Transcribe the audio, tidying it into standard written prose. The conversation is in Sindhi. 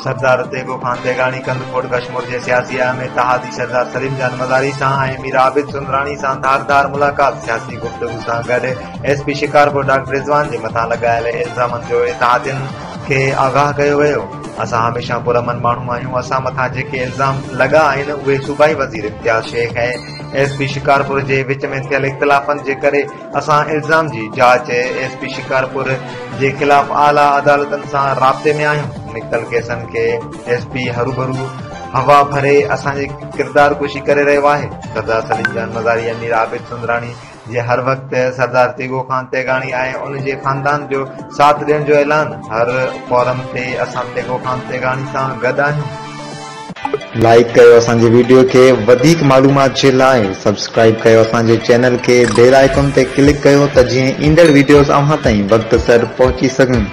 سردار تيغو خان تيغاڻي ڪنڌڪوٽ ڪشمور جي سياسي اهم اتحادي سردار سليم جان مزاري سان ۽ مير عابد سندراڻي سان ڌار ڌار ملاقات، سياسي گفتگو سان گڏ S P Shikarpur doctor Rizwan جي مٿان لڳايل الزامن جو اتحادين کي آگاهه ڪيو ويو. اسان هميشه پرامن ماڻهو آهيون، اسان مٿان جيڪي الزام لڳا آهن اهي صوبائي وزير امتياز شيخ ۽ ايس پي شڪارپور جي وچ ۾ ٿيل اختلافن جي ڪري اسان الزام جي جاچ ايس پي شڪارپور جي خلاف اعليٰ عدالتن سان رابطي ۾ آهيون، نڪتل ڪيسن کي ايس پي هروڀرو هوا ڀري اسان جي ڪردار ڪشي ڪري رهيو آهي. سردار سليم جان مزاري ۽ مير عابد سندراڻي جي هر وقت سردار تيغو خان تيغاڻي ۽ ان جي خاندان جو ساٿ ڏيڻ جو اعلان، هر فورم تي اسان تيغو خان تيغاڻي سان گڏ آهيون. لائيڪ ڪيو اسان جي ويڊيو کي وڌيڪ معلومات جي لاء سبسڪرائيب ڪيو اسان جي چينل کي بيل آئيڪن تي ڪلڪ ڪيو ته جيئن ايندڙ ويڊيوز اوهان تائين وقت سر پهچي سگهن.